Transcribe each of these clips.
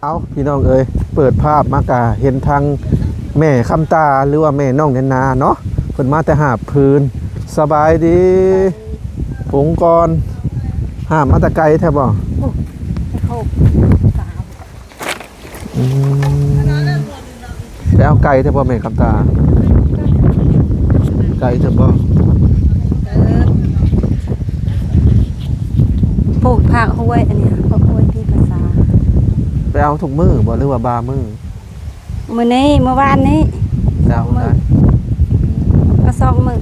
ເອົາ ພີ່ນ້ອງເອີຍ ເປີດພາບມາກະເຫັນທາງແມ່ຄຳຕາ ຫຼືວ່າແມ່ນ້ອງແນນນາເນາະ ເພິ່ນມາແຕ່ຫາບຟືນ. ສະບາຍດີ ອົງກອນ ຫາບມາແຕ່ໄກແທ້ບໍ່? ອືມ ໄປເອົາໄກແທ້ບໍ່ແມ່ຄຳຕາ? ໄກແທ້ບໍ່? ເອີ ປູກຜັກຫ້ວຍ ອັນນີ້ຜັກຫ້ວຍທີ່ພາສາ. ໄປເອົາທຸກມື້ບໍ່ ຫຼືວ່າບາງມື້? ມື້ນີ້ ມື້ວານນີ້ ໄປເອົາໄດ້ ກໍສອງມື້.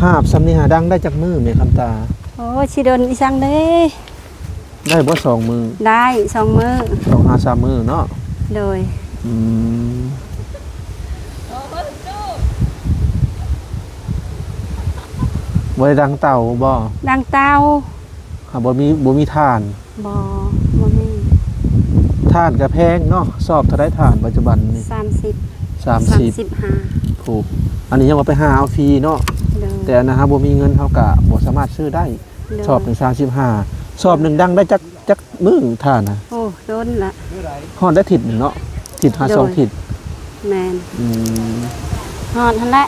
ຫາບສ່ຳນີ້ຫາດັງໄດ້ຈັກມື້ແມ່ຄຳຕາ? ໂອ້ຍ ຊິດົນອີ່ສັງເດ້. ໄດ້ບໍ່ສອງມື້? ໄດ້ສອງມື້ ສອງຫາສາມມື້ເນາະ. ໂດຍ ອືມ ບໍ່ໄດ້ດັງເຕົາບໍ່? ດັງເຕົາ ຫາບໍ່ມີ ບໍ່ມີຖ່ານ? ບໍ່ ບໍ່ມີ. ຖ່ານກໍແພງເນາະ ຊອບເທົ່າໃດຖ່ານປັດຈຸບັນນີ້? ສາມສິບ ສາມສິບ ສາມສິບຫ້າ. ໂອ້ ອັນນີ້ຍັງວ່າໄປຫາເອົາຟຣີເນາະ. ໂດຍ ແຕ່ອັນນັ້ນເຮົາບໍ່ມີເງິນ ເຮົາກໍບໍ່ສາມາດຊື້ໄດ້. ໂດຍ ຊອບໜຶ່ງສາມສິບຫ້າ ຊອບໜຶ່ງດັງໄດ້ຈັກ ຈັກມື້ຖ່ານນະ? ໂອ້ ດົນລະ ຮອດໄດ້ທິດໜຶ່ງເນາະ ທິດຫາສອງທິດ. ແມ່ນ ອືມ ຮອດຫັ້ນແຫຼະ.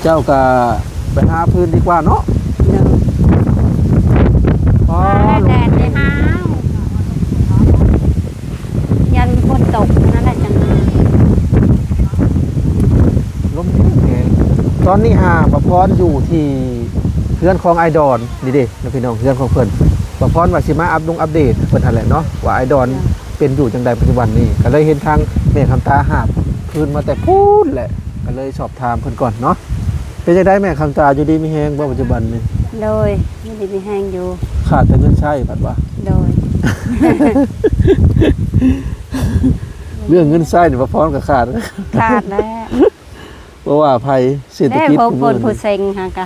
ເຈົ້າກໍໄປຫາຟືນດີກວ່າເນາະ. ໂດຍ ອໍ ຫາແດດໄດ້ຫາວ ຢ້ານຝົນຕົກນັ້ນແຫຼະຈັ່ງ ລົມແຮງ. ຕອນນີ້ຫາປາພອນຢູ່ທີ່ເຮືອນຂອງອ້າຍດອນນີ້ເດ້ ພີ່ນ້ອງ ເຮືອນຂອງເພິ່ນ. ປາພອນວ່າຊິມາອັບດົງອັບເດດເພິ່ນຫັ້ນແຫຼະເນາະ ວ່າອ້າຍດອນເປັນຢູ່ຈັ່ງໃດປັດຈຸບັນນີ້. ກໍເລີຍເຫັນທາງແມ່ຄຳຕາຫາບຟືນມາແຕ່ພຸ້ນແຫຼະ ກໍເລີຍສອບຖາມເພິ່ນກ່ອນເນາະ. ເປັນຈັ່ງໃດແມ່ຄຳຕາ ຢູ່ດີມີແຮງບໍ່ປັດຈຸບັນນີ້? ໂດຍ ຢູ່ດີມີແຮງຢູ່. ຂາດແຕ່ເງິນໃຊ້ບັດວ່າ? ໂດຍ ເລື່ອງເງິນໃຊ້ນີ້ປາພອນກໍຂາດ ຂາດແລ້ວ. ບໍ່ວ່າໃຜ ເສດຖະກິດ ແລ້ວຜູ້ຄົນຜູ້ເສັງຫັ້ນກະ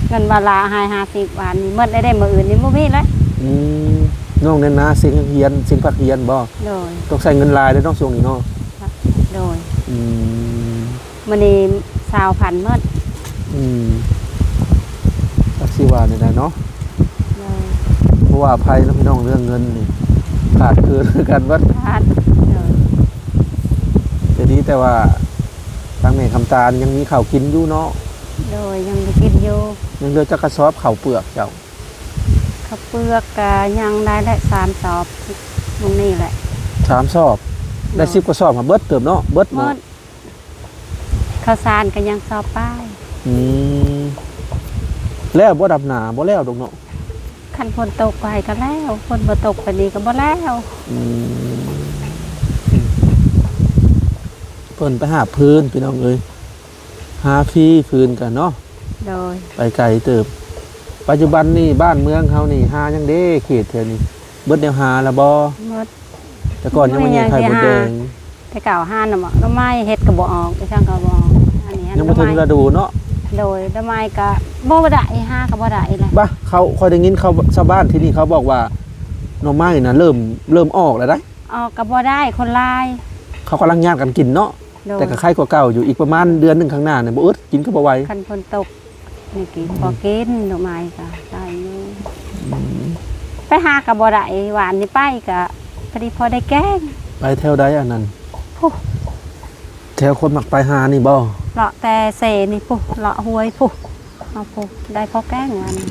ເງິນບາດລະຮ້ອຍຫ້າສິບ ບາດນີ້ໝົດແລ້ວເດ້ ມື້ອື່ນນີ້ບໍ່ມີແລ້ວ. ອືມ ນ້ອງແນນນາເສັງຮຽນ ເສັງພັກຮຽນບໍ່? ໂດຍ ຕ້ອງໃຊ້ເງິນຫຼາຍເດ້ເນາະ ຊ່ວງນີ້ເນາະ. ໂດຍ ອືມ ມື້ນີ້ຊາວພັນໝົດ. ອືມ ຈັກຊິວ່າແນວໃດເນາະ. ໂດຍ ບໍ່ວ່າໃຜເນາະ ພີ່ນ້ອງ ເລື່ອງເງິນນີ້ຂາດເຂີນຄືກັນເບິດ. ຂາດ ໂດຍ ແຕ່ດີແຕ່ວ່າ ທາງແມ່ຄຳຕານຍັງມີເຂົ້າກິນຢູ່ເນາະ. ໂດຍ ຍັງໄດ້ກິນຢູ່. ຍັງເຫຼືອຈັກກະສອບເຂົ້າເປືອກເຈົ້າ? ເຂົ້າເປືອກກະຍັງໄດ້ແຫຼະ ສາມສອບ ມື້ນີ້ແຫຼະ ສາມສອບ. ໂດຍ ໄດ້ສິບກວ່າສອບຫາເບິດເຕີບເນາະ ເບິດເນາະ. ໝົດ ເຂົ້າສານກໍຍັງສອບປາຍ. ອືມ ແລ້ວບໍ່ ດຳນາບໍ່ແລ້ວດອກເນາະ? ຄັນຝົນຕົກໄວກໍແລ້ວ ຝົນບໍ່ຕົກປານນີ້ກໍບໍ່ແລ້ວ. ອືມ ເພິ່ນໄປຫາຟືນ ພີ່ນ້ອງເອີຍ ຫາຟຣີຟືນກັນເນາະ. ໂດຍ ໄປໄກເຕີບ. ປັດຈຸບັນນີ້ບ້ານເມືອງເຮົານີ້ຫາຫຍັງເດ້ ເຂດແຖວນີ້ ເບິດແນວຫາລະບໍ່? ໝົດ. ແຕ່ກ່ອນຍັງມີແຕ່ໄຂ່ມົດແດງ. ແຕ່ເກົ່າຫາໜໍ່ໄມ້ ເຫັດກໍບໍ່ອອກ ອີ່ຫຍັງກໍບໍ່ອອກ. ອັນນີ້ ຍັງບໍ່ເຖິງລະດູເນາະ. ໂດຍ ໜໍ່ໄມ້ກໍບໍ່ໄດ້ ຫາກໍບໍ່ໄດ້ແຫຼະ. ບາ ເຂົາ ຂ້ອຍໄດ້ຍິນເຂົາ ຊາວບ້ານທີ່ນີ້ເຂົາບອກວ່າ ໜໍ່ໄມ້ນະເລີ່ມ ເລີ່ມອອກແລ້ວໃດ໋. ອອກກໍບໍ່ໄດ້ ຄົນຫຼາຍ ເຂົາກຳລັງຍາດກັນກິນເນາະ. ໂດຍ ແຕ່ກໍໄຄກວ່າເກົ່າຢູ່ ອີກປະມານເດືອນໜຶ່ງຂ້າງໜ້ານີ້ ບໍ່ອຶດ ກິນກໍບໍ່ໄຫວ. ຄັນຝົນຕົກ ນີ້ກິນ ອືມ ພໍກິນ ໜໍ່ໄມ້ກໍໄດ້ຢູ່. ອືມ ໄປຫາກໍບໍ່ໄດ້ ວານນີ້ໄປກໍພໍດີພໍໄດ້ແກງ. ໄປແຖວໃດອັນນັ້ນ? ພຸ້ນ ແຖວຄົນມັກໄປຫານີ້ບໍ່? ເລາະແຕ່ເຊນີ້ພຸ້ນ ເລາະຫ້ວຍພຸ້ນ ເອົາພຸ້ນ ໄດ້ພໍແກງວານນີ້.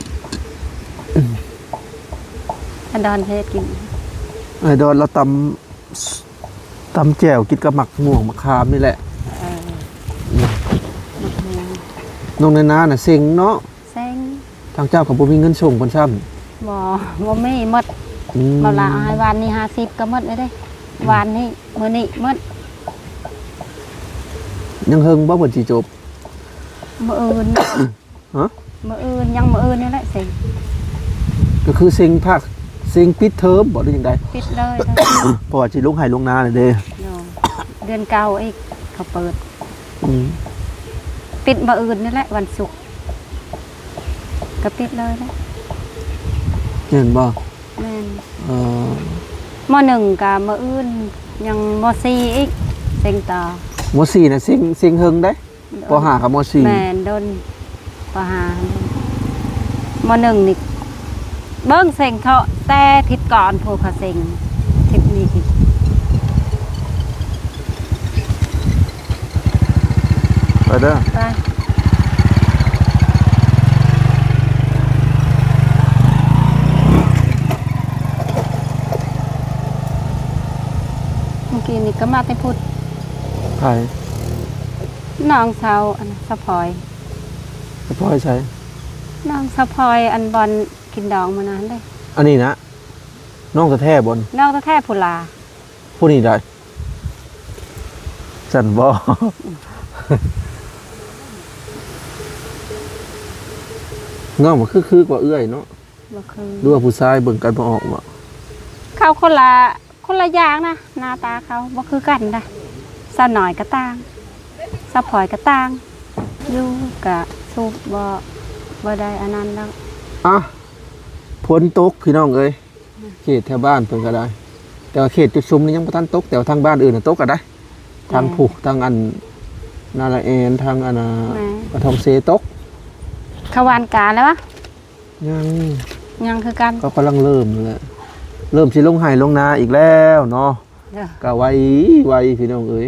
ອືມ ອັນດອນເຮັດກິນ ໄອ້ດອນລາວຕຳ ຕຳແຈ່ວກິນກັບໝາກມ່ວງໝາກຂາມນີ້ແຫຼະ. ເອີ ອືມ ໝາກມ່ວງ. ນ້ອງໃນນານະເຊັງເນາະ. ເຊັງ. ທາງເຈົ້າກໍບໍ່ມີເງິນສົ່ງເພິ່ນຊ້ຳ? ບໍ່ ບໍ່ມີ ໝົດ. ອືມ ເອົາລະ ໃຫ້ວານນີ້ຫ້າສິບກໍໝົດແລ້ວເດ້. ອືມ ວານນີ້ ມື້ນີ້ໝົດ. ຍັງເຫິງບໍ່ເພິ່ນຊິຈົບ? ມື້ອື່ນ. ຮະ? ມື້ອື່ນ ຍັງມື້ອື່ນນີ້ແຫຼະເຊັງ. ກໍຄືເຊັງພາກ ເຊັງປິດເທີມບໍ່ ຫຼືຈັ່ງໃດ? ປິດເລີຍ. ເພາະວ່າຊິລົງໄຮ່ລົງນາແລ້ວເດ້. ໂດຍ ເດືອນເກົ້າອີກ ເຂົາເປີດ. ອືມ ປິດມື້ອື່ນນີ້ແຫຼະ ວັນສຸກ ກໍປິດເລີຍແຫຼະ. ແມ່ນບໍ່? ແມ່ນ. ເອີ ມໍໜຶ່ງກໍມື້ອື່ນ ຍັງມໍສີ່ອີກ ເຊັງຕໍ່. ມໍສີ່ນະ ເຊັງ ເຊັງເຫິງເດ້. ປໍຫ້າກັບມໍສີ່. ແມ່ນ ດົນ ປໍຫ້າ ມໍໜຶ່ງນີ້ ເບິ່ງເສັງເທາະແຕ່ທິດກ່ອນ ຜູ້ເຂົາເສັງ ທິດນີ້ອີກ ໄປເດີ ໄປ. ເມື່ອກີ້ນີ້ກໍມາແຕ່ພຸ້ນ. ໃຜ? ນ້ອງສາວ ອັນ ສາວພອຍ. ສາວພອຍໃສ? ນ້ອງສາວພອຍ ອັນ ບ່ອນກິນດອງມື້ນັ້ນເດ້. ອັນນີ້ນະ? ນ້ອງແທ້ໆບໍ່? ນ້ອງແທ້ໆພຸ້ນລະ. ຜູ້ນີ້ໃດ໋? ຊັ້ນບໍ່? ນ້ອງບໍ່ຄື ຄືກວ່າເອື້ອຍເນາະ. ບໍ່ຄື. ຫຼືວ່າຜູ້ຊາຍເບິ່ງກັນບໍ່ອອກບໍ່? ເຂົາຄົນລະ ຄົນລະຢ່າງນະ ໜ້າຕາເຂົາບໍ່ຄືກັນນະ. ສາວນ້ອຍກໍຕ່າງ ສາວພອຍກໍຕ່າງ ຢູ່ກະສູບບໍ່ ບໍ່ໄດ້ອັນນັ້ນແລ້ວ. ອ່ະ ຝົນຕົກພີ່ນ້ອງເອີຍ ເຂດແຖວບ້ານເພິ່ນກໍໄດ້ ແຕ່ວ່າເຂດຈຸດຊຸມນີ້ຍັງບໍ່ທັນຕົກ ແຕ່ວ່າທາງບ້ານອື່ນນະຕົກກໍໄດ້ ທາງ ແມ່ນ ຜູ້ ທາງອັນນາລະແອນ ທາງອັນນາ ແມ່ນ ກະທອງເຊຕົກ. ເຂົາຫວ່ານກາແລ້ວຫວາ? ຍັງ ຍັງຄືກັນ ກໍກຳລັງເລີ່ມແຫຼະ ເລີ່ມຊິລົງໄຮ່ລົງນາອີກແລ້ວເນາະ. ເອີ ກະໄວ ໄວພີ່ນ້ອງເອີຍ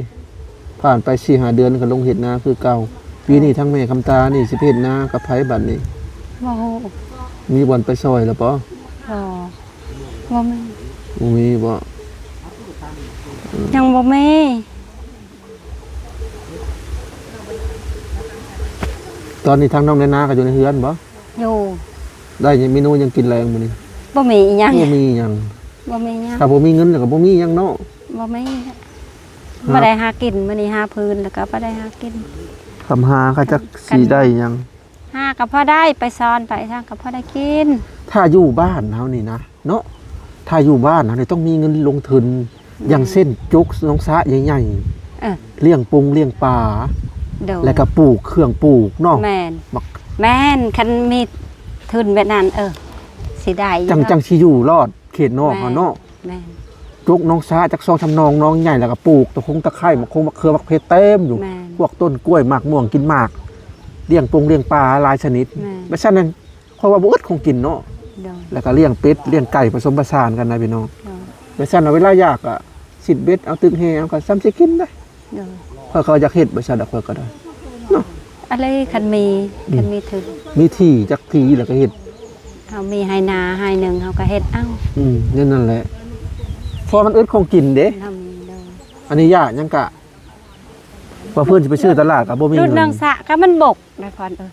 ຜ່ານໄປສີ່ຫ້າເດືອນກໍລົງເຮັດນາຄືເກົ່າ. ປີນີ້ທາງແມ່ຄຳຕານີ້ຊິໄປເຮັດນາກັບໃຜບັດນີ້? ບໍ່ຮູ້. ມີບ່ອນໄປຊ່ອຍແລ້ວບໍ່? ບໍ່ ບໍ່ມີ. ບໍ່ມີບໍ່? ອືມ ຍັງບໍ່ມີ. ຕອນນີ້ທາງນ້ອງແນນາກໍຢູ່ໃນເຮືອນບໍ່? ຢູ່. ໄດ້ເມນູຫຍັງກິນແລງມື້ນີ້? ບໍ່ມີອີ່ຫຍັງ. ບໍ່ມີຫຍັງ. ບໍ່ມີຫຍັງ. ຖ້າບໍ່ມີເງິນແລ້ວກໍບໍ່ມີຫຍັງເນາະ. ບໍ່ມີ. ຫາ ບໍ່ໄດ້ຫາກິນ ມື້ນີ້ຫາພື້ນ ແລ້ວກໍບໍ່ໄດ້ຫາກິນ. ຄຳຫາກໍຈັກຊິໄດ້ຫຍັງ. ຫາກໍພໍໄດ້ ໄປສອນໄປຫຍັງກໍພໍໄດ້ກິນ. ຖ້າຢູ່ບ້ານເຮົານີ້ນະ ເນາະ ຖ້າຢູ່ບ້ານເຮົານີ້ຕ້ອງມີເງິນລົງທຶນ ອືມ ຢ່າງເຊັ່ນ ຈົກໜອງສະໃຫຍ່ໆ ເອີ ລ້ຽງປົງລ້ຽງປາ ໂດຍ ແລ້ວກໍປູກເຄື່ອງປູກເນາະ. ແມ່ນ ບັກ ແມ່ນ ຄັນມີທຶນແບບນັ້ນ ເອີ ຊິໄດ້ຢູ່ ຈັ່ງ ເນາະ ຈັ່ງຊິຢູ່ລອດເຂດນອກເຮົາເນາະ. ແມ່ນ ແມ່ນ ຈົກໜອງສະຈັກສອງສາມໜອງ ໜອງໃຫຍ່ ແລ້ວກໍປູກຕະຄົງຕະໄຄ ໝາກຄົງໝາກເຂືອ ໝາກເຜັດເຕັມຢູ່. ແມ່ນ ພວກຕົ້ນກ້ວຍ ໝາກມ່ວງ ກິນໝາກ ລ້ຽງປົງລ້ຽງປາ ຫຼາຍຊະນິດ. ແມ່ນ ແບບຊັ້ນນັ້ນ ເພາະວ່າບໍ່ອຶດຂອງກິນເນາະ. ໂດຍ ແລ້ວກໍລ້ຽງເປັດລ້ຽງໄກ່ ປະສົມປະສານກັນນະພີ່ນ້ອງ. ໂດຍ ແບບຊັ້ນນະ ເວລາຢາກກໍຊິດເບັດ ເອົາຕຶກແຮ່ເອົາ ກໍຊ່ຳຊິກິນໄດ້. ໂດຍ ຂ້ອຍກໍຢາກເຮັດແບບຊັ້ນດອກ ຂ້ອຍກໍໄດ້ເນາະ. ອັນນີ້ຄັນມີ ອືມ ຄັນມີທຶນ ມີທີ່ຈັກທີ່ແລ້ວກໍເຮັດ. ເຮົາມີໄຮ່ນາໄຮ່ໜຶ່ງ ເຮົາກໍເຮັດເອົາ. ອືມ ແນວນັ້ນແຫຼະ ເພາະມັນອຶດຂອງກິນເດ້. ເຮົາມີ ໂດຍ ອັນນີ້ຢາກຫຍັງກະ ວ່າເພິ່ນຊິໄປຊື້ຕະຫຼາດກໍບໍ່ມີເງິນ. ລຸດໜອງສະກໍມັນບົກນະພອນເອີຍ.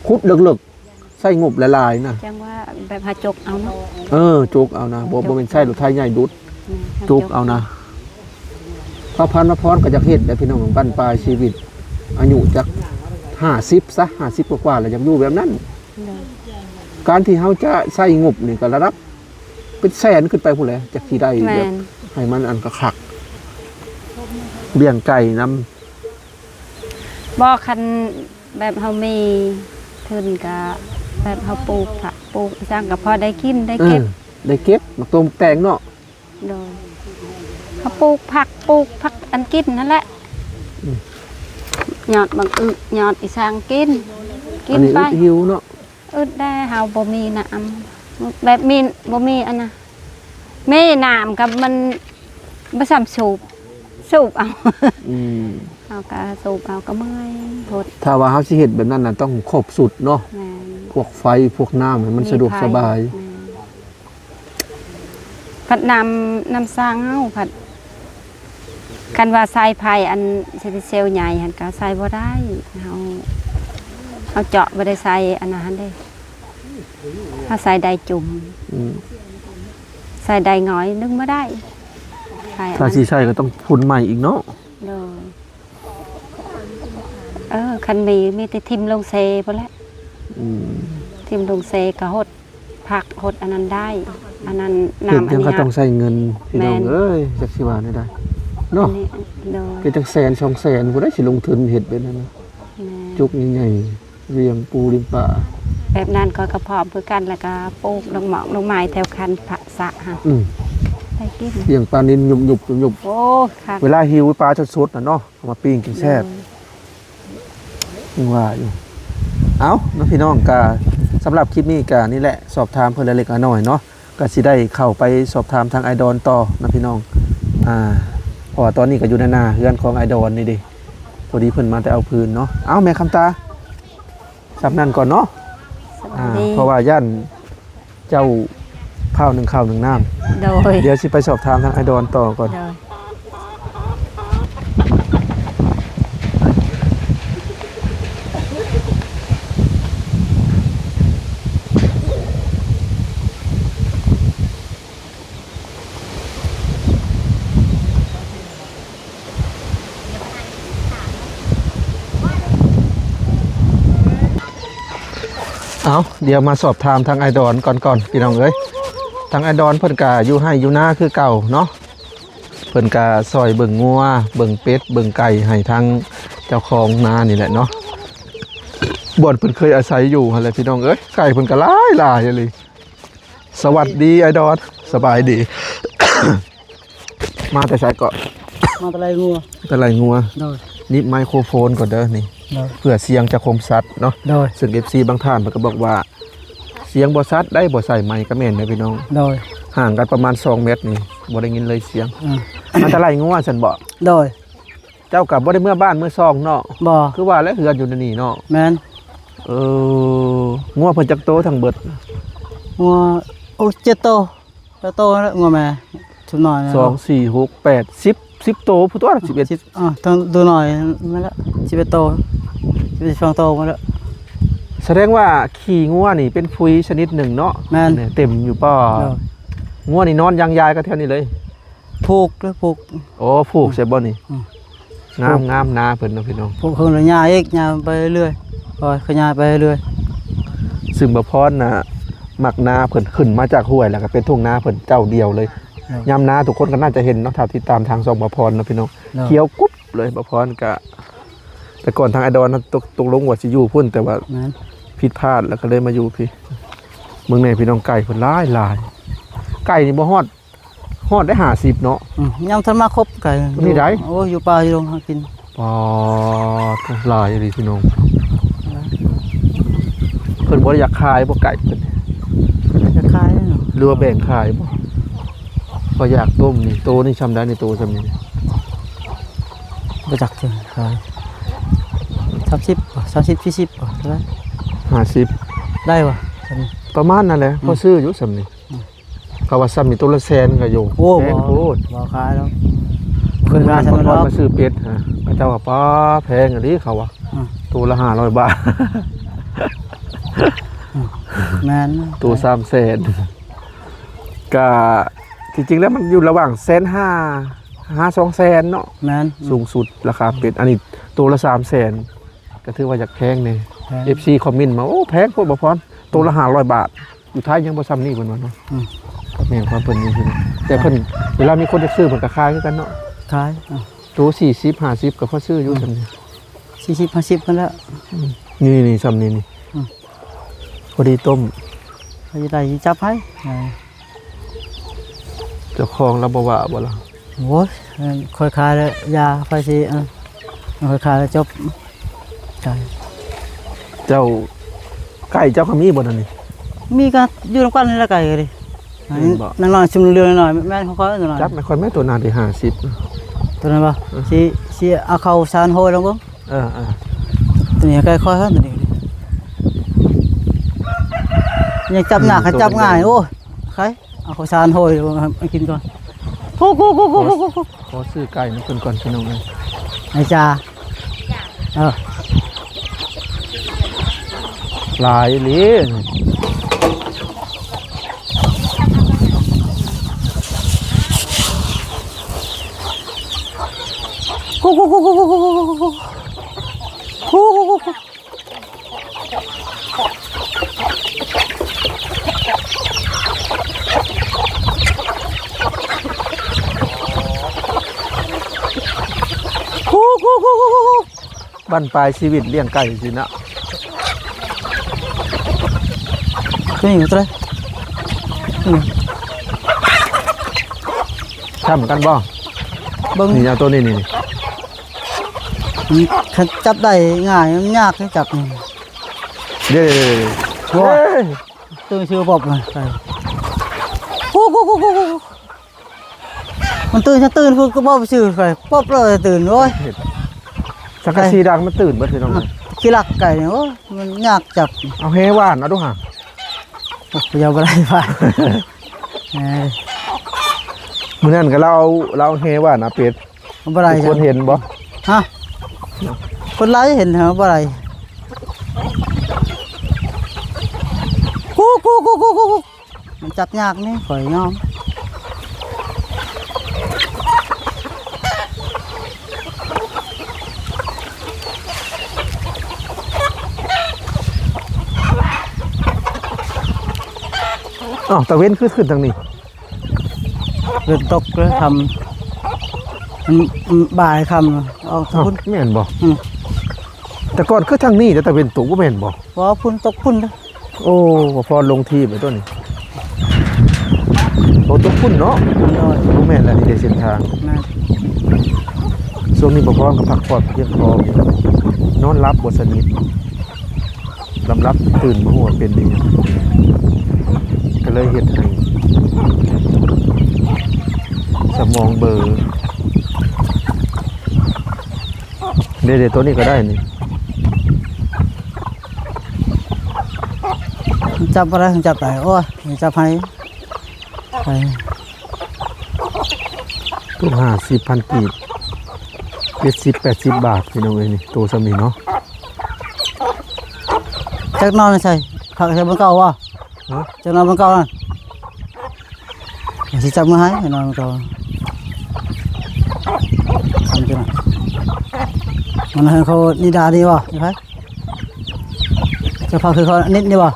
ຂຸດເລິກໆ ໃຊ້ງົບຫຼາຍໆນະ. ຈັ່ງວ່າແບບຫາຈົກເອົາເນາະ. ເອີ ຈົກເອົານະ. ບໍ່ ຈົກ ບໍ່ແມ່ນໃຊ້ລົດໄຖໃຫຍ່ດຸດ. ແມ່ນ ຈົກເອົານະ. ພະພັນ ພະພອນກໍຢາກເຮັດແຫຼະພີ່ນ້ອງ ບັ້ນປາຍຊີວິດ ອາຍຸຈັກຫ້າສິບຊະ ຫ້າສິບກວ່າໆແລ້ວ ຢາກຢູ່ແບບນັ້ນ. ໂດຍ ການທີ່ເຮົາຈະໃຊ້ງົບນີ້ກໍລະດັບເປັນແສນຂຶ້ນໄປພຸ້ນແຫຼະ ຈັກຊິໄດ້ ແມ່ນ ແບບໃຫ້ມັນອັນຄັກໆ ລ້ຽງໄກ່ນຳ. ບໍ່ ຄັນ ແບບເຮົາມີທຶນກະ ແບບເຮົາປູກຜັກປູກອີ່ຫຍັງກະພໍໄດ້ກິນໄດ້ເກັບ. ເອີ ໄດ້ເກັບໝາກຕົງແຕງເນາະ. ໂດຍ ເຮົາປູກຜັກ ປູກຜັກອັນກິນຫັ້ນແຫຼະ. ອືມ ຍອດບັກອຶ ຍອດອີ່ຫຍັງກິນ ກິນໄປ ອັນນີ້ອຶດຫິວເນາະ. ອຶດແດ່ ເຮົາບໍ່ມີນ້ຳ ແບບມີ ບໍ່ມີອັນນະ ມີນ້ຳກໍມັນບໍ່ຊ່ຳສູບ ສູບເອົາ. ອືມ ເຮົາກໍສູບເອົາກໍເມື່ອຍໂພດ. ຖ້າວ່າເຮົາຊິເຮັດແບບນັ້ນນະ ຕ້ອງຄົບຊຸດເນາະ. ແມ່ນ ພວກໄຟພວກນ້ຳໃຫ້ມັນສະດວກສະບາຍ. ມີໄຟ ແມ່ນ ພັດນ້ຳ ນ້ຳສ້າງເຮົາພັດ ຄັນວ່າໃຊ້ໄຟອັນໂຊລາເຊວໃຫຍ່ຫັ້ນກໍໃຊ້ບໍ່ໄດ້. ເຮົາ ເຮົາເຈາະບໍ່ໄດ້ໃສ່ອັນນັ້ນຫັ້ນເດ້ ເຮົາໃສ່ໄດຈຸ່ມ. ອືມ ໃສ່ໄດຫງອຍ ດຶງບໍ່ໄດ້ ໄຟອັນນັ້ນ. ຖ້າຊິໃຊ້ກໍຕ້ອງພຸ້ນໃໝ່ອີກເນາະ. ໂດຍ ເອີ ຄັນມີ ມີແຕ່ຖິ້ມລົງເຊພຸ້ນແຫຼະ. ອືມ ຖິ້ມລົງເຊກໍຫົດຜັກຫົດອັນນັ້ນໄດ້ ອັນນັ້ນນ້ຳ ເຮັດຫຍັງກໍຕ້ອງໃຊ້ເງິນ ພີ່ນ້ອງເອີຍ. ແມ່ນ ຈັກຊິວ່າແນວໃດເນາະ. ອັນນີ້ ໂດຍ ເປັນຈັກແສນສອງແສນພຸ້ນໃດ໋ ຊິລົງທຶນເຮັດແບບນັ້ນນະ. ແມ່ນ ຈົກໃຫຍ່ໆ ລ້ຽງປູລ້ຽງປາ ແບບນັ້ນຂ້ອຍກໍພ້ອມຄືກັນ ແລ້ວກໍປູກດອກໝອກດອກໄມ້ແຖວຄັນພະສະຫັ້ນ. ອືມ ໄດ້ກິນ ລ້ຽງປານິນຫຍຸບໆ. ໂອ້ ຄັກ ເວລາຫິວປາສົດໆນະເນາະ. ເອົາມາປີ້ງກິນແຊບ. ໂດຍ ຍັງວ່າຢູ່. ເອົ້າເນາະ ພີ່ນ້ອງ ກະ ສຳລັບຄລິບນີ້ກໍນີ້ແຫຼະ ສອບຖາມເພິ່ນເລັກໆນ້ອຍໆເນາະ ກໍຊິໄດ້ເຂົ້າໄປສອບຖາມທາງອ້າຍດອນຕໍ່ນະພີ່ນ້ອງ. ອ່າ ເພາະວ່າຕອນນີ້ກໍຢູ່ໃນໜ້າເຮືອນຂອງອ້າຍດອນນີ້ເດ້ ພໍດີເພິ່ນມາແຕ່ເອົາຟືນເນາະ. ເອົ້າ ແມ່ຄຳຕາ ສ່ຳນັ້ນກ່ອນເນາະ. ສະບາຍດີ. ອ່າ ເພາະວ່າຢ້ານເຈົ້າພ້າວໜຶ້ງເຂົ້າໜຶ້ງນ້ຳ. ໂດຍ. ດຽວຊິໄປສອບຖາມທາງອ້າຍດອນຕໍ່ກ່ອນ. ໂດຍ. ເອົາ ດຽວມາສອບຖາມທາງອ້າຍດອນກ່ອນ ກ່ອນ ພີ່ນ້ອງເອີຍ. ທາງອ້າຍດອນເພິ່ນກະຢູ່ໄຮ່ຢູ່ນາຄືເກົ່າເນາະ. ເພິ່ນກະຊ່ອຍເບິ່ງງົວ ເບິ່ງເປັດ ເບິ່ງໄກ່ໃຫ້ທາງເຈົ້າຂອງນານີ້ແຫຼະເນາະ ບ່ອນເພິ່ນເຄີຍອາໄສຢູ່ຫັ້ນແຫຼະ ພີ່ນ້ອງເອີຍ. ໄກ່ເພິ່ນກະຫຼາຍໆອີ່ຫຼີ. ສະຫວັດດີອ້າຍດອນ ສະບາຍດີ. ມາແຕ່ໃສເກາະ? ມາແຕ່ໄລ່ງົວ. ແຕ່ໄລ່ງົວ. ໂດຍ. ໜີບໄມໂຄຣໂຟນກ່ອນເດີນີ້. ໂດຍ. ເພື່ອສຽງຈະຄົມຊັດເນາະ. ໂດຍ. ເຊິ່ງເອັຟຊີບາງທ່ານເພິ່ນກໍບອກວ່າ ສຽງບໍ່ຊັດໄດ໋ ບໍ່ໃສ່ໄມກໍແມ່ນເດ້ພີ່ນ້ອງ. ໂດຍ. ຫ່າງກັນປະມານສອງແມັດນີ້ ບໍ່ໄດ້ຍິນເລີຍສຽງ. ອືມ. ມາແຕ່ໄລ່ງົວຊັ້ນບໍ? ໂດຍ. ເຈົ້າກໍບໍ່ໄດ້ເມືອບ້ານເມືອຊ່ອງເນາະ? ບໍ່. ຄືວ່າແຫຼະ ເຮືອນຢູ່ໃນນີ້ເນາະ? ແມ່ນ. ເອີ ງົວເພິ່ນຈັກໂຕທັງເບິດ? ງົວ ໂອ້ ເຈັດໂຕ. ເຈົ້າໂຕແລ້ວ ງົວແມ່ ຊຸມນ້ອຍນະ. ສອງ ສີ່ ຫົກ ແປດ ສິບ ສິບໂຕພຸ້ນຕົວະ ສິບເອັດ ສິບ ອ່າ ທັງໂຕນ້ອຍແມ່ນລະ ສິບເອັດໂຕ ສິບສອງໂຕໝົດລະ. ສະແດງວ່າຂີ້ງົວນີ້ເປັນຝຸ່ນຊະນິດໜຶ່ງເນາະ. ແມ່ນ. ເຕັມຢູ່ປ່າ. ໂດຍ. ງົວນີ້ນອນຢາງຢາຍກັນແຖວນີ້ເລີຍ. ຜູກເດີ ຜູກ. ໂອ້ ຜູກໃສ່ບໍ່ນີ້? ອືມ. ງາມ ຜູກ ງາມນາເພິ່ນເນາະພີ່ນ້ອງ. ຜູກເພິ່ນລະຫຍ້າອີກ ຫຍ້າໄປເລື້ອຍ ກໍຂະຫຍາຍໄປເລື້ອຍ. ຊຶ່ງບ່າວພອນນະ ມັກນາເພິ່ນຂຶ້ນມາຈາກຫ້ວຍ ແລ້ວກໍເປັນທົ່ງນາເພິ່ນເຈົ້າດຽວເລີຍ. ໂດຍ. ຍາມນາທຸກຄົນກໍໜ້າຈະເຫັນເນາະ ຖ້າຕິດຕາມທາງຊ່ອງບ່າວພອນເນາະພີ່ນ້ອງ. ໂດຍ. ຂຽວກຸບເລີຍ. ບ່າວພອນກະ ແຕ່ກ່ອນທາງອ້າຍດອນນັ້ນຕົກ ຕົກລົງວ່າຊິຢູ່ພຸ້ນ ແຕ່ວ່າ ແມ່ນ ຜິດພາດ ແລ້ວກໍເລີຍມາຢູ່ພີ້. ເບິ່ງແດ່ພີ່ນ້ອງ ໄກ່ເພິ່ນຫຼາຍໆ. ໄກ່ນີ້ບໍ່ຮອດ ຮອດໄດ້ຫ້າສິບເນາະ. ອືມ. ຍັງທັນມາຄົບໄກ່ ນີ້ໄດ໋. ໂອ້ຍ ຢູ່ປ່າຢູ່ດົງຫາກິນ. ປາດ ຫຼາຍອີ່ຫຼີພີ່ນ້ອງ. ເພິ່ນບໍ່ໄດ້ຢາກຂາຍບໍ່ ໄກ່ເພິ່ນ? ຢາກຂາຍເນາະ. ຫຼືວ່າແບ່ງຂາຍບໍ່? ເພາະຢາກຕົ້ມນີ້. ໂຕນີ້ຊ່ຳໃດນີ້? ໂຕຊ່ຳນີ້ ບໍ່ຈັກເທື່ອ. ຂາຍສາມສິບ ສາມສິບ ສີ່ສິບ ເທົ່າໃດ? ຫ້າສິບ ໄດ້ບໍ່? ປະມານນັ້ນແຫຼະ. ອືມ. ພໍຊື້ຢູ່ຊ່ຳນີ້. ອືມ. ເຂົາວ່າຊ່ຳນີ້ໂຕລະແສນກໍຢູ່. ໂອ້ ແພງໂພດ. ບໍ່ ບໍ່ຂາຍດອກ. ເຄີຍມາ ເພິ່ນວ່າຊ່ຳນັ້ນດອກ. ມາຊື້ເປັດ ເຂົາເຈົ້າວ່າ ປ້າ ແພງອີ່ຫຼີ ເຂົາວ່າ. ອືມ. ໂຕລະຫ້າຮ້ອຍບາດ. ອືມ. ແມ່ນ. ໂຕສາມແສນ. ກະ ທີ່ຈິງແລ້ວມັນຢູ່ລະຫວ່າງແສນຫ້າ ຫາສອງແສນເນາະ. ແມ່ນ. ສູງສຸດລາຄາເປັດ. ອັນນີ້ໂຕລະສາມແສນ ກໍຖືວ່າຢາກແພງແດ່. ແພງ. ເອັຟຊີຄອມເມັນມາ ໂອ້ ແພງໂພດ ບ່າວພອນ ໂຕລະຫ້າຮ້ອຍບາດ. ຢູ່ໄທຍັງບໍ່ຊ່ຳນີ້ເພິ່ນວ່າເນາະ. ອືມ. ແມ່ນຄວາມເພິ່ນນີ້. ແຕ່ເພິ່ນ ເວລາມີຄົນຢາກຊື້ເພິ່ນກໍຂາຍຄືກັນເນາະ. ຂາຍ. ໂຕສີ່ສິບ ຫ້າສິບກໍພໍຊື້ຢູ່. ອືມ. ຊ່ຳນີ້ ສີ່ສິບ ຫ້າສິບຫັ້ນແຫຼະ. ອືມ. ນີ້ໆ ຊ່ຳນີ້ນີ້. ອືມ. ພໍດີຕົ້ມ. ພໍດີໄດ້ຈັບໃຫ້. ເຈົ້າຂອງລາວບໍ່ວ່າບໍ່ລະ? ໂອ້ຍ ຂ້ອຍຂາຍແລ້ວ ຢ່າ ໃຜຊິ ເອີ ຂ້ອຍຂາຍແລ້ວຈົບ. ໄກ່ ເຈົ້າ ໄກ່ເຈົ້າກໍມີບໍ່ນັ້ນນີ້? ມີກໍຢູ່ນຳກັນນີ້ລະ ໄກ່ກໍດີ. ແມ່ນບໍ່? ນ້ອຍໆ ຊຸມເຫຼືອນ້ອຍໆ ແມ່ນຂອງຂ້ອຍ. ນ້ອຍໆ ຈັບໃຫ້ຂ້ອຍແມ່ ໂຕນັ້ນໄດ້ຫ້າສິບ. ໂຕນັ້ນບໍ່? ເອີ ຊິ ຊິເອົາເຂົ້າສານໂຮຍລອງເບິ່ງ. ເອີໆ ໂຕນີ້ໃກ້ຂ້ອຍຫັ້ນ ໂຕນີ້ ຍັງຈັບຍາກ ອືມ ໃຫ້ຈັບງ່າຍ. ໂອ້ຍ ໃຄ ເອົາເຂົ້າສານໂຮຍໃຫ້ກິນກ່ອນ. ໂອ້ໂຫ ຂໍຊື້ໄກ່ນຳເພິ່ນກ່ອນ ພີ່ນ້ອງເອີຍ. ໄອ້ຈ້າ ເອີ ຫຼາຍອີ່ຫຼີ. ບັ້ນປາຍຊີວິດລ້ຽງໄກ່ຊີ້ນະ. ຕົວນີ້ຕົວໃດ? ຊ້ຳກັນບໍ່? ເບິ່ງ ນີ້ ເອົາຕົວນີ້ ນີ້ ນີ້ ຄັນຈັບໄດ້ງ່າຍ ມັນຍາກຈັບນີ້. ເດ້ ໂອ້ຍ ຕື່ນຊື່ປອບເລີຍ ໄປ ກູ ກູ ກູ ກູ ກູ ມັນຕື່ນ ຈະຕື່ນ ພຸ້ນກໍບອກຊື່ໄປ ປອບເລີຍຕື່ນ ໂອ້ຍ ສັງກະສີດັງມັນຕື່ນເບິດ ພີ່ນ້ອງເອີຍ ຂີ້ລັກໄກ່ນີ້ ໂອ້ຍ ມັນຍາກຈັບ ເອົາແຫຫວ່ານເອົາດູຫາ ໂອ້ຍ ເອົາບໍ່ໄດ້ຫວ່ານ ເອີ ມື້ນັ້ນກໍລາວ ລາວເອົາແຫຫວ່ານຫາເປັດ ບໍ່ໄດ້ ຄົນເຫັນບໍ່? ຮະ? ຄົນຫຼາຍເຫັນຫາບໍ່ໄດ້ ກູ ກູ ກູ ກູ ກູ ມັນຈັບຍາກນີ້ ຂ້ອຍຍອມ. ອ້າວ ຕາເວັນຄືຂຶ້ນທາງນີ້? ເວັນຕົກເລີຍຄ່ຳ ອືມ ອືມ ບ່າຍຄ່ຳອອກ ອ້າວ ພຸ້ນ ແມ່ນບໍ່? ອືມ ແຕ່ກ່ອນຄືທາງນີ້ ແຕ່ຕາເວັນຕົກ ບໍ່ແມ່ນບໍ່? ບໍ່ ພຸ້ນຕົກພຸ້ນເດີ. ໂອ້ ບໍ່ພອນລົງທີບໄອ້ຕົວນີ້ ໂອ້ ຕົກພຸ້ນເນາະ. ໂດຍ ບໍ່ແມ່ນແລ້ວ ນີ້ເດ້ເສັ້ນທາງ ແມ່ນ. ຊ່ວງນີ້ບໍ່ພອນກໍພັກຜ່ອນພຽງພໍ ນອນຫຼັບບໍ່ສະໜິດ. ລຳລັບຕື່ນມາຮູ້ວ່າເປັນອີ່ຫຍັງ ກໍເລີຍເຮັດໃຫ້ສະໝອງເບີ. ເດ້ໆ ໂຕນີ້ກໍໄດ້ນີ້ ຈັບບໍ່ໄດ້ ຈັບໄດ້ ໂອ້ຍ ຈັບໃຫ້ ໄປ. ຕົກຫ້າສິບພັນກີບ ເຈັດສິບແປດສິບບາດ ພີ່ນ້ອງເອີຍ ນີ້ ໂຕຊ່ຳນີ້ເນາະ. ຈັກນອນໃສ່ ພັກໃສ່ບ່ອນເກົ່າບໍ່? ຮະ? ຈັກນອນບ່ອນເກົ່ານັ້ນ ຊິຈັບມື້ໃຫ້ນອນບ່ອນເກົ່າ ຄັນຈັ່ງນັ້ນ ມັນໃຫ້ເຂົານິດານີ້ບໍ່? ນີ້ໃຜ ຈະພັກຄືເຂົານິດນີ້ບໍ່?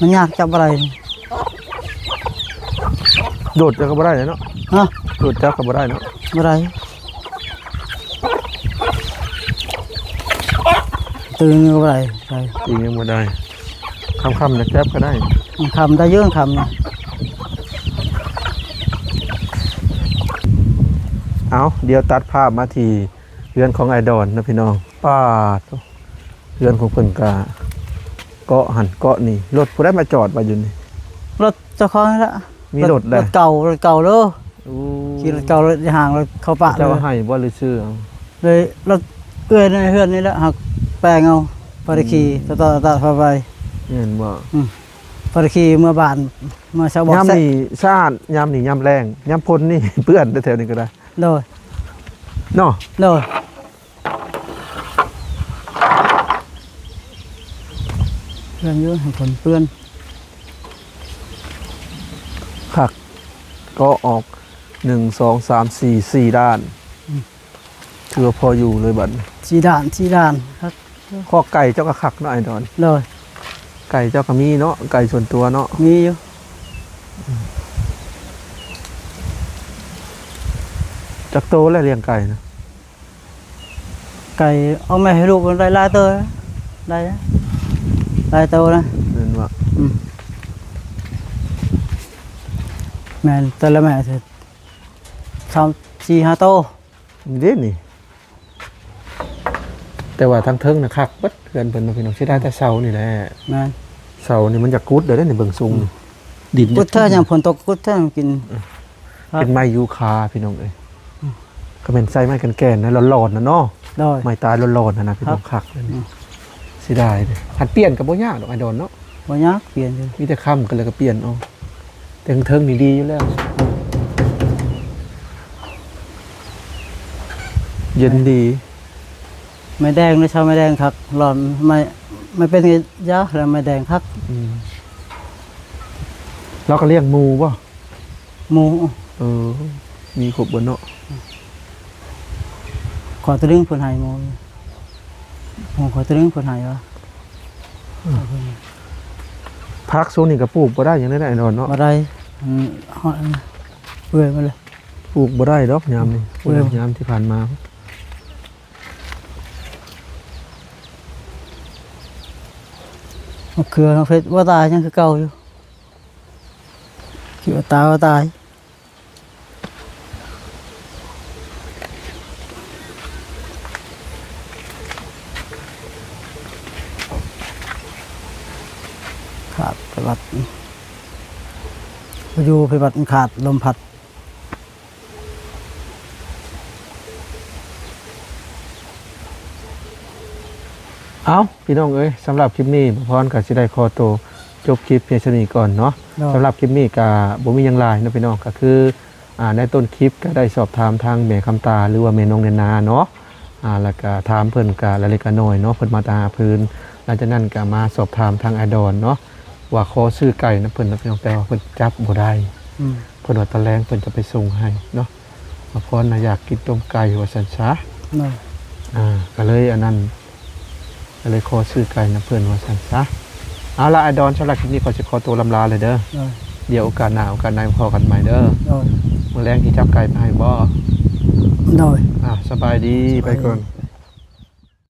ມັນຍາກ ຈັບບໍ່ໄດ້ ໂດດຈັກກໍບໍ່ໄດ້ເນາະ. ຮະ? ໂດດຈັກກໍບໍ່ໄດ້ເນາະ ບໍ່ໄດ້ ຕື່ນກໍບໍ່ໄດ້ ໄປ ຕີຍັງບໍ່ໄດ້ ຄ່ຳໆ ຈັກຈັບກໍໄດ້ ອືມ ຄ່ຳໄດ້ຢູ່ ຄ່ຳນະ. ເອົາ ດຽວຕັດພາບມາທີ່ເຮືອນຂອງອ້າຍດອນນະພີ່ນ້ອງ ປາດ ເຮືອນຂອງເພິ່ນກະເກາະຫັ້ນເກາະນີ້ ລົດຜູ້ໃດມາຈອດໄວ້ຢູ່ນີ້? ລົດເຈົ້າຂອງນີ້ລະ ມີລົດແລ້ວ ລົດເກົ່າ ລົດເກົ່າເດີ. ໂອ້ ຂີ່ລົດເກົ່າ ລົດຍ່າງ ລົດເຂົ້າປ່າ ເຈົ້າໃຫ້ບໍ່ ຫຼືຊື້ເອົາ? ເລີຍລົດເອື້ອຍໃນເຮືອນນີ້ແຫຼະ ຫາກແປງເອົາ ພໍໄດ້ຂີ່ ອືມ ຕະຕະຕະໄປ ແມ່ນບໍ່? ອືມ ພໍໄດ້ຂີ່ເມືອບ້ານ ເມືອຊາວບອກ ຍາມນີ້ສະອາດ ຍາມນີ້ຍາມແລ້ງ ຍາມຝົນນີ້ເປື້ອນແຖວໆນີ້ກໍໄດ້ ໂດຍ ເນາະ ໂດຍ. ເປື້ອນຢູ່ ໃຫ້ຄົນເປື້ອນ ຄັກ ກໍອອກ ໜຶ່ງ ສອງ ສາມ ສີ່ ສີ່ດ້ານ ອືມ ຖືວ່າພໍຢູ່ເລີຍບັດນີ້ ສີ່ດ້ານ ສີ່ດ້ານ ຄັກ. ຄອກໄກ່ເຈົ້າກໍຄັກເນາະ ອ້າຍດອນ ໂດຍ ໄກ່ເຈົ້າກໍມີເນາະ ໄກ່ສ່ວນຕົວເນາະ ມີຢູ່. ຈັກໂຕແລ້ວລ້ຽງໄກ່ນະ? ໄກ່ອອກແມ່ໃຫ້ລູກໄດ້ຫຼາຍເຕີບ ໄດ້ຫຼາຍເຕີບນະ ແມ່ນບໍ່? ອືມ ແມ່ນ ແຕ່ລະແມ່ສາມ ສີ່ ຫ້າໂຕ ນີ້ເດ້ນີ້ ແຕ່ວ່າທາງເທິງນະຄັກເບິດເຮືອນເພິ່ນເນາະພີ່ນ້ອງ ເສຍດາຍແຕ່ເສົານີ້ແຫຼະ ແມ່ນ ເສົານີ້ມັນຢາກກຸດເດ້ນີ້ ເບິ່ງຊົງ ອືມ ດິນ ກຸດແທ້ ຢາມຝົນຕົກກຸດແທ້ກິນ ເປັນໄມ້ຢູຄາພີ່ນ້ອງເອີຍ ອືມ ກໍແມ່ນໃຊ້ໄມ້ແກ່ນໆນະ ຫຼອນໆນະເນາະ ໂດຍ ໄມ້ຕາຍຫຼອນໆຫັ້ນນະພີ່ນ້ອງ ຄັກ ຄັກ ອືມ ເສຍດາຍເດ້ ຄັນປ່ຽນກໍບໍ່ຍາກດອກ ອ້າຍດອນເນາະ ບໍ່ຍາກປ່ຽນຢູ່ ມີແຕ່ຄ້ຳກັນແລ້ວກໍປ່ຽນເອົາ ແຕ່ເທິງນີ້ດີຢູ່ແລ້ວ ເຢັນດີ ໄມ້ແດງເດ້ ຊາວໄມ້ແດງຄັກ ຫຼອນ ໄມ້ ໄມ້ເປັນກະຢາ ແລ້ວໄມ້ແດງຄັກ ອືມ ລາວກໍລ້ຽງໝູບໍ່? ໝູ ເອີ ມີຄົບເບິດເນາະ ຂໍຕົວໜຶ່ງເພິ່ນໃຫ້ໝູ ໝູຂໍຕົວໜຶ່ງເພິ່ນໃຫ້ວ່າ ອືມ ຜັກຊ່ວງນີ້ກໍປູກບໍ່ໄດ້ຫຍັງໄດ້ເນາະ ບໍ່ໄດ້ ອືມ ເປື່ອຍໝົດເລີຍ ປູກບໍ່ໄດ້ດອກຍາມນີ້ ເປື່ອຍ ຍາມທີ່ຜ່ານມາ ມະເຂືອ ມະເຂືອບໍ່ຕາຍ ຍັງຄືເກົ່າຢູ່ ຄິດວ່າຕາຍ ວ່າຕາຍ. ຂາດໄປບັດ ຢູ່ໄປບັດຂາດລົມພັດ. ເອົ້າ ພີ່ນ້ອງເອີຍ ສຳລັບຄລິບນີ້ ບ່າວພອນກໍຊິໄດ້ຂໍໂຕຈົບຄລິບພຽງສ່ຳນີ້ກ່ອນເນາະ. ສຳລັບຄລິບນີ້ກໍບໍ່ມີຫຍັງຫຼາຍເນາະພີ່ນ້ອງ ກໍຄື ອ່າ ໃນຕົ້ນຄລິບກໍໄດ້ສອບຖາມທາງແມ່ຄຳຕາ ຫຼືວ່າແມ່ນ້ອງແນນາເນາະ. ອ່າ ແລ້ວກໍຖາມເພິ່ນກໍລະເລັກລະນ້ອຍເນາະ ເພິ່ນມາແຕ່ຫາເພິ່ນ. ຫຼັງຈາກນັ້ນກໍມາສອບຖາມທາງອ້າຍດອນເນາະ ວ່າຂໍຊື້ໄກ່ນຳເພິ່ນນະພີ່ນ້ອງ ແຕ່ວ່າເພິ່ນຈັບບໍ່ໄດ້. ອືມ ເພິ່ນວ່າຕອນແລງເພິ່ນຈະໄປສົ່ງໃຫ້ເນາະ. ບ່າວພອນນະຢາກກິນຕົ້ມໄກ່ວ່າຊັ້ນຊະ. ເນາະ ອ່າ ກໍເລີຍອັນນັ້ນ ກໍເລີຍຂໍຊື້ໄກ່ນຳເພິ່ນວ່າຊັ້ນຊະ. ເອົາລະ ອ້າຍດອນ ສຳລັບຄລິບນີ້ ຂໍຊິຂໍໂຕລ່ຳລາເລີຍເດີ. ໂດຍ ດຽວໂອກາດໜ້າໂອກາດໃນພໍ້ກັນໃໝ່ເດີ. ໂດຍ ມື້ແລງຊິຈັບໄກ່ມາໃຫ້ບໍ? ໂດຍ ອ່າ ສະບາຍດີ ສະບາຍດີ ໄປກ່ອນ.